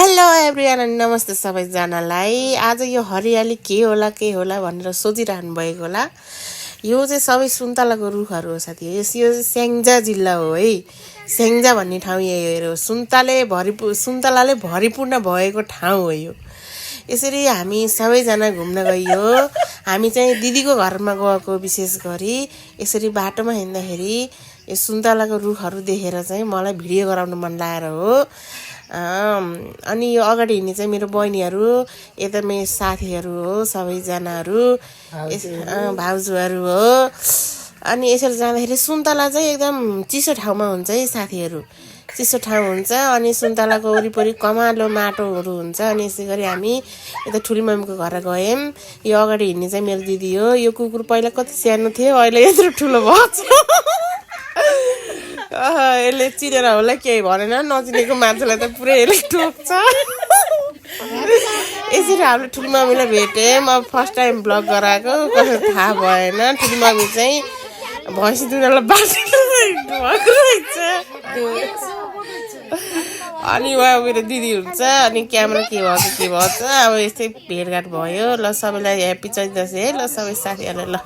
Hello everyone अनि नमस्ते सबैजनालाई। आज यो हरियाली के होला भनेर सोचिरहनु भएको होला। यो चाहिँ सबै सुन्तलाको रुखहरू हो साथी। यो चाहिँ स्याङ्जा जिल्ला हो है। स्याङ्जा भन्ने ठाउँ यही हो। सुन्तलाले भरिपूर्ण भएको ठाउँ हो यो। यसरी हामी सबैजना घुम्न गइयो। हामी चाहिँ दिदीको घरमा गएको, विशेष गरी यसरी बाटोमा हिँड्दाखेरि यो सुन्तलाको रुखहरू देखेर चाहिँ मलाई भिडियो गराउन मन लागेर हो। अनि यो अगाडि हिँड्ने चाहिँ मेरो बहिनीहरू, यता मेरो साथीहरू हो, सबैजनाहरू भाउजूहरू हो। अनि यसरी जाँदाखेरि सुन्तला चाहिँ एकदम चिसो ठाउँमा हुन्छ है साथीहरू, चिसो ठाउँ हुन्छ। अनि सुन्तलाको वरिपरि कमालो माटोहरू हुन्छ। अनि यसै गरी हामी यता ठुली मम्मीको घर गयौँ। यो अगाडि हिँड्ने चाहिँ मेरो दिदी हो। यो कुकुर पहिला कति सानो थियो, अहिले यत्रो ठुलो भएको छ। यसले चिनेर होला, केही भनेन। नचिनेको मान्छेलाई त पुरै यसले टोक्छ। यसरी हामीले ठुली मम्मीलाई भेट्यौँ। अब फर्स्ट टाइम ब्लग गराएको, कसरी थाहा भएन। ठुली मम्मी चाहिँ भैँसी दुधलाई बाँचेको रहेछ। अनि उहाँ मेरो दिदी हुन्छ। अनि क्यामेरा के भन्छ अब यस्तै भेटघाट भयो। ल सबैलाई ह्याप्पी चैत दसैँ है। ल सबै साथीहरूलाई ल।